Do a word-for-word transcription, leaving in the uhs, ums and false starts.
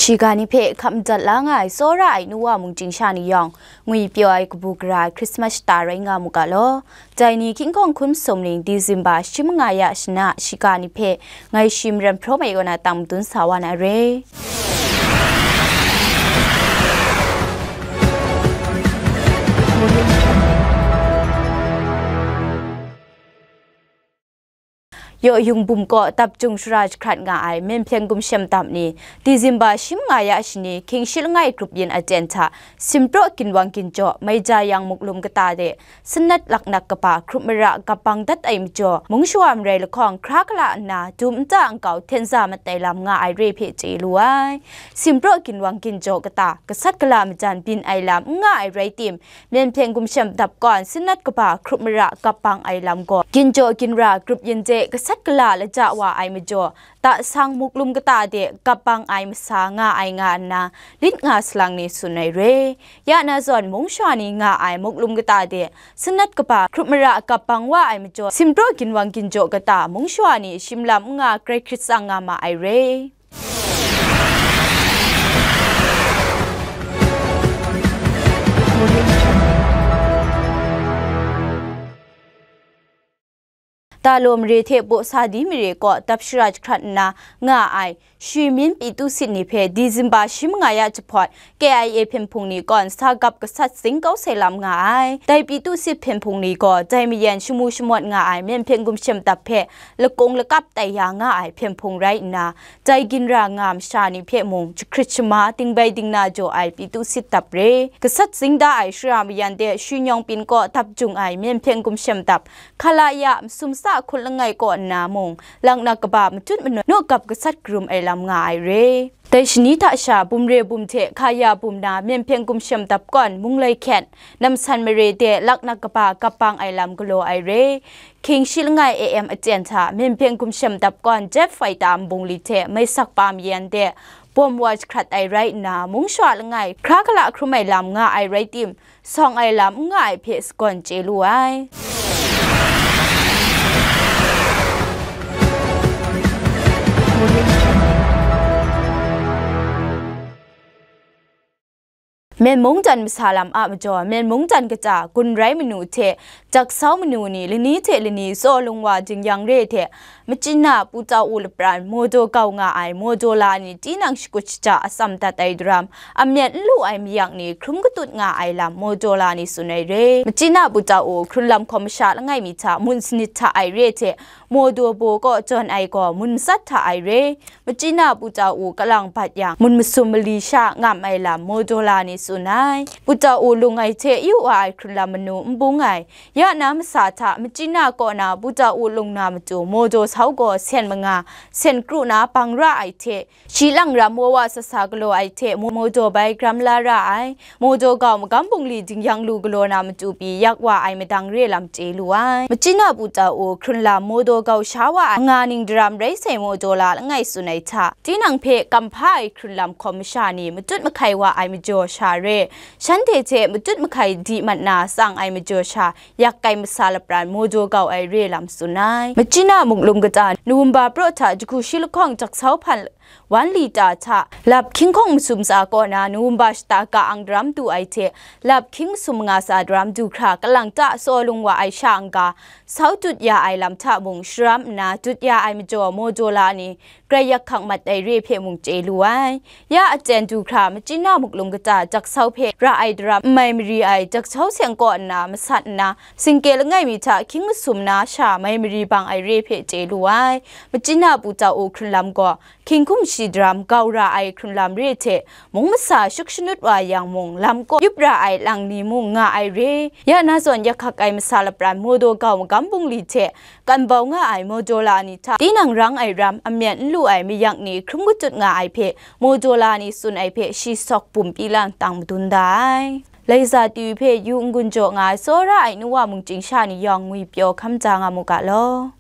Shiga ni hpe hkap madat la nga ai tsawra ai nu wa mung chyingsha ni yawng, ngwi pyaw ai kabu gara ai Christmas shata rai nga mu ga law. Dai ni hkying hkawng hkun masum ning December shi manga ya shana shiga ni hpe ngai shi maram hprawm ai kaw na tang madun sa wa na re. Yaw Yung Bum kaw dap jung shara jahkrat nga ai Myen Hpyen Gumshem dap ni, December shi manga ya shani, hkying shi langai grup yin aten hta, Simpraw Ginwang Ginjaw, Maija Yang Muklum kata de, sanat laknak kaba hkrup mara gap bang dat ai majaw, mung shawa marai lahkawng hkra kala nna, dum nta nkau hten za mat ai lam nga ai re hpe chye lu ai. Simpraw Ginwang Ginjaw kata, gasat gala majan byin ai lam n nga ai rai tim, Myen Hpyen Gumshem dap kawn sanat kaba hkrup mara gap bang ai lam gaw, ginjaw ginra grup yin de gasat gala laja wa ai majaw, tasang muklum kata de gap bang ai masa nga ai nga nna, lit nga salang ni tsun ai re. Ya na zawn mung shawa ni nga ai muklum kata de sanat kaba hkrup mara gap bang wa ai majaw, Simpraw Ginwang Ginjaw kata mung shawa ni shim lam n nga grai hkrit tsang nga ma ai re. Dalaw mare hte Bawsadi mare kaw dap shara jahkrat nna nga ai Shwi Myin Pyi Tu Sit ni hpe December shi manga ya jahpawt K I A hpyen hpung ni kawn sa gap gasat zing kau sai lam nga ai. Dai Pyi Tu Sit hpyen hpung ni gaw dai mayan shamu shamawt nga ai Myen Hpyen Gumshem dap hpe lakung lakap tai ya nga ai hpyen hpung rai nna, dai ginra nga masha ni hpe mung jahkrit shama dingbai dingna jaw ai Pyi Tu Sit dap re. Gasat zing da ai shara mayan de Shwi Nyawng Pyin kaw dap jung ai Myen Hpyen Gumshem dap, hkala ya masum sa hkun langai kaw nna mung, laknak kaba matut manawt naw gap gasat karum ai lam nga ai re. Dai shani hta sha, bum re bum hte hka ya bum na, Myen Hpyen Gumshem dap kawn mung lai hkyet, namsan mare de laknak kaba gap bang ai lam galaw ai re. Hkying shi langai A M aten hta, Myen Hpyen Gumshem dap kawn jet fighter nbung li hte maisak pa mayan de, bawm wa jahkrat ai rai nna, mung shawa langai hkra kala hkrum ai lam nga ai rai tim, sawng ai lam n nga ai hpe sagawn chye lu ai. Myen mungdan masa lam a majaw, Myen mungdan kata gun rai manu hte jaksau manu ni lani hte lani tsaw lung wa dingyang re hte, Machyin a Pu Tau U lapran Mawdaw gau nga ai Mawdaw la ni tinang shakut shaja atsam dat ai daram, amyat n lu ai mayak ni hkrum katut nga ai lam Mawdaw la ni tsun ai re. Machyin a Pu Tau U hkrunlam hkawm masha langai mi hta mun sanit hta ai re hte, Mawdaw baw kaw jawn ai gaw mun matsat hta ai re. Machyin a Pu Tau U kalang bat yang, mun masum mali sha ngam ai lam Mawdaw la ni tsun ai. Pu Tau U lung ai hte yu wa ai hkrunlam manu n bung ai. Ya na masa hta, Machyin a kaw na Pu Tau U lung na matu, Mawdaw sau gaw sen manga, sen kru na bang ra ai hte, shi lang ram wa wa sa sa galaw ai hte, Mawdaw bai gram la ra ai. Mawdaw gau magam bungli dingyang lu galaw na matu pyi yak wa ai madang re lam chye lu ai. Machyin a Pu Tau U hkrunlam Mawdaw gau sha wa ai nga ning daram rai sai Mawdaw la langai tsun ai hta, tinang hpe kam hpa ai hkrunlam hkawm masha ni matut mahkai wa ai majaw sha re, shanhte hte matut mahkai di mat na tsang ai majaw sha, yak kai masa lapran Mawdaw gau ai re lam tsun ai. Machyin a muklum kata Nuwumba praw hta jahku shi lahkawng jaksau hpan wan li ta hta, lap hkying hkawng masum tsa kaw na Nuwumba shata ka ang daram du ai hte, lap hkying masum manga tsa daram du hkra kalang ta tsaw lung wa ai sha n-ga, sau tut ya ai lam hta mung sharam nna tut ya ai majaw Mawdaw la ni grai yak hkak mat ai re hpe mung chye lu ai. Ya aten du hkra Machyin a muklum kata jaksau hpe ra ai daram n mai mari ai jaksau seng kaw nna masat nna, singke langai mi hta hkying masum na sha mai mari bang ai re hpe chye lu ai. Machyin a Pu Tau U hkrunlam gaw, hkying hkum shi daram gau ra ai hkrunlam re hte, mung masa shuk shanut wa yang mung, lam kaw yup ra ai lang ni mung nga ai re. Ya na zawn yak hkak ai masa lapran Mawdaw gau magam bungli hte, kan bau nga ai Mawdaw la ni hta, tinang rang ai ram, amyat n lu ai mayak ni hkrum katut nga ai hpe, Mawdaw la ni tsun ai hpe shi sawk bum pyi lang tang madun da ai. Laiza twi hpe yu n-gun jaw nga ai tsawra ai nu wa mung chyingsha ni yawng ngwi pyaw hkam ja nga mu ga law.